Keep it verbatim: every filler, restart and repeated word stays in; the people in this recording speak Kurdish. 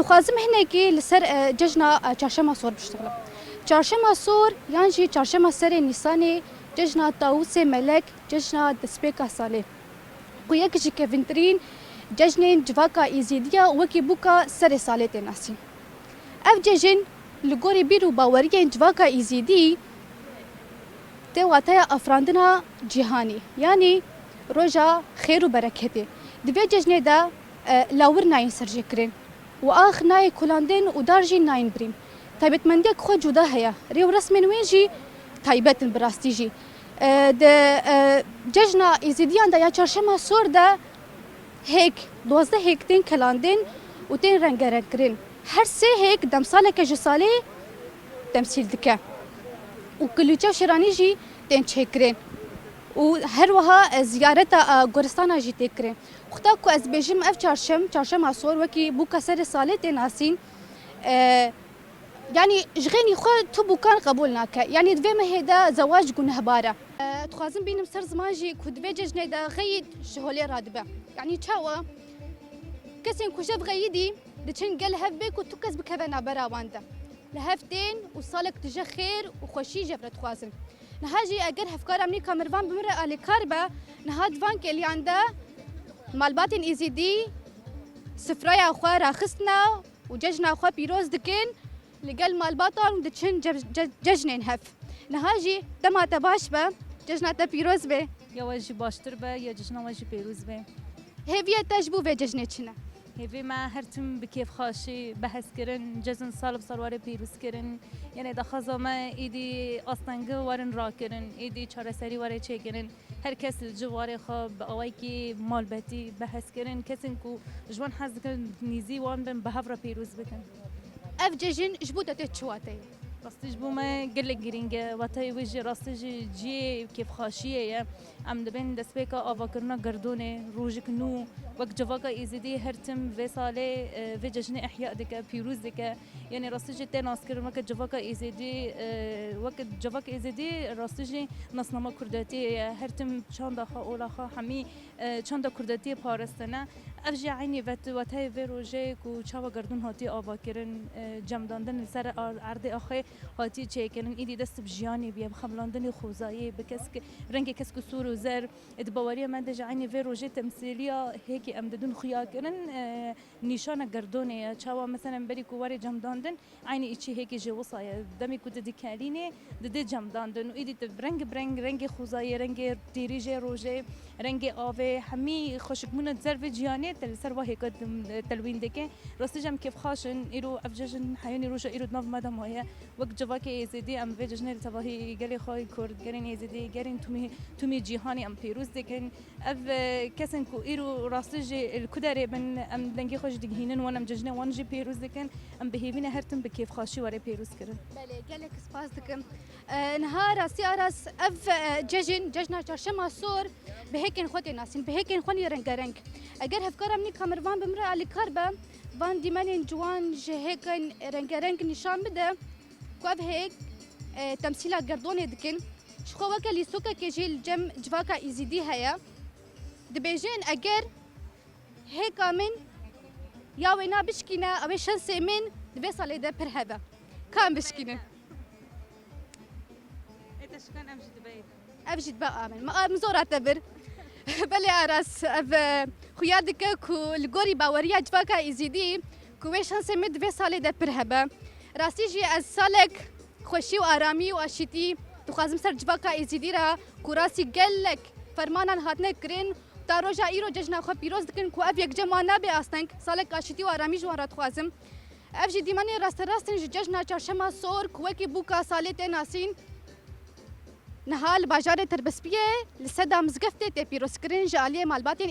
Dixwazim hinekî li ser, e, cejna, e, Çarşema Sor biştixilim. Çarşema Sor yan jî Çarşema Serê Nîsanê cejna Tawusê Melek, cejna destpêka salê, ku yek ji kevintirîn cejnên civaka Êzîdî ya û wekî bûka serê salê tê nasîn. Ev cejin li gorî bîr û baweriyên civaka Êzîdî tê wateya afirandina cîhanê, yanî roja xêr û bereketê. Di vê cejnê de, e, lawir nayên serjêkirin û ax nayê kulandin û dar jî nayên birîn. Taybetmendiyek xwe cuda heye. Rê û resmên wê jî taybet in bi rastî jî. E, di, e, cejna Êzîdiyan de ya Çarşema Sor de hêk, duwazdeh hêk tên kelandin û tên rengerengkirin. Her sê hêk demsaleke ji salê temsîl dike. Û kulîçe û şêranî jî tên çêkirin. Û her wiha, e, ziyareta, e, goristana jî tê kirin. Xweta ku ez bêjim, ev çarşem, Çarşema Sor wekî bûka serê salê tê nasîn. E, Yanî ji xênî xwe tu bûkan qebûl nake. Yanî di vê mehê de zewac gunehbar e. E, dixwazim bînim ser ziman jî ku di vê cejnê de xeyîd ji holê radibe. Yanî çawa? Kesên ku jev xeyîdî diçin gel hev bê ku tu kes bikeve navbera wan de. Li hev tên û salek tije xêr û xweşî jev re dixwazin. Niha jî eger hevkara min î kamerivan bi min re alîkar be, niha di van kêliyan de malbatên Êzîdî sifraya xwe raxistine û cejna xwe pîroz dikin. Li gel malbatan û diçin ce-, ce-, cejnên hev. Niha jî dema te baş be, cejna te pîroz be. Ya we jî baştir be, ya cejna we jî pêrûz be. Hêviye te ji bo vê cejnê çi ne? Hêvê me her tim bi kêfxaşî behs kirin, cejn sal bi sal were pêrûz kirin. Yanê daxwaza me êdî astengî werin rakirin, êdî çareserî were çêkirin. Her kes li ciwarê xwe bi awayekî malbetî behs kirin. Kesên ku ji wan hez dikin nîzî wan bin, bi hev re pîroz bikin. Ev cejin ji bo te tê çi wateyê? Rastî ji bo me gelek girîng e. Wateyê wê jî rastî jî cihê kêfxaşiyê ye. Em dibên destpêka avakirina gerdûnê, rojek nû, wek civaka Êzidî her tim vê salê, e, vê cejnê ihya dike, pîroz dike. Yanî rastî jî tê naskirin weke civaka Êzidî, e, weke civaka Êzidî rastî jî nasnama kurdetiyê ye. Her tim çanda xwe, ola xwe hemî, e, çanda kurdetiyê paristine. Ev jî eynî vet-, weteyê vê rojê ku çawa gerdûn hatiye avakirin, e, cemdandin li ser ar-, erdê axê hatiye çêkirin. Îdî dest bi jiyanê bûye, bi xemilandinê xwezayê, bi kesk, rengê kesk û sor û zer. Di baweriya me de jî eynî vê rojê temsîliya hêkî em didin xuya kirin, e, nîşana gerdûnê ye. Çawa, meselen, berî ku were cemdandin, eynî îçî hêkî jî wisa ye. Demê ku tu dikelînê, didê cemdandin û îdî tu reng bi reng, rengê xwezayê, rengê têrîjê rojê, rengê avê, hemî xweşikbûna di ser vê cîhanê te li ser wa hêka telwîn dike. Rastî jî em kêfxaş in. Îro ev cejn heyonî roja îro di nav me de maye. Wek civakê Êzidî em vê cejnê li tevahî gelê xwe, Kurd, gelên Êzidî, gelên tûmî, tûmî cîhanê em pêroz dikin. Ev, e, kesên ku îro rastî jî li ku derê bin, em dengê xwe jî digihînin wan, em cejnê wan jî pêroz dikin. Em bi hêvî ne her tim bi kêfxaşî were pêroz kirin. Belê, gelek spas dikim. E, niha rastî Aras, ev, e, cejin, cejna Çarşema Sor, bi hêkên xwe tê nasîn, bi hêkên xwe nî rengereng. Eger hevkara min î kamerivan bi min re alîkar be, van dîmenên ciwan ji hêkên rengereng nîşan bide, ku ev hêk, e, temsîla gerdonê dikin. Ji xwe weke lîsokekê jî li cem civaka Îzîdî heye. Dibêjin eger hêka min ya wêna bişkîne, ew ê şansê min di vê salê de pir hebe. Ka em bişkînin? Ê te şikan em jî dibe. Ev jî dibe amin. Ma, min zora te bir. Belê Aras, ev, e, xuya dike ku li gorî baweriya civaka Îzîdî ku wê şansê min di vê salê de pir hebe. Rastî jî ez salek xweşî û aramî û aşîtî dixwazim ser civaka Êzîdî re ku rastî gelek fermanan hatine kirin. Ta roja îro cejna xwe pîroz dikin ku ev yek cem wan nabe asteng. Salek aşîtî û aramî ji wan re dixwazim. Ev jî dîmenên rasterast in ji cejna Çarşema Sor ku wekî bûka salê tê nasîn. Niha li bajarê Tirbespiyê li seda mizgeftê tê pîrozkirin ji aliyê malbatên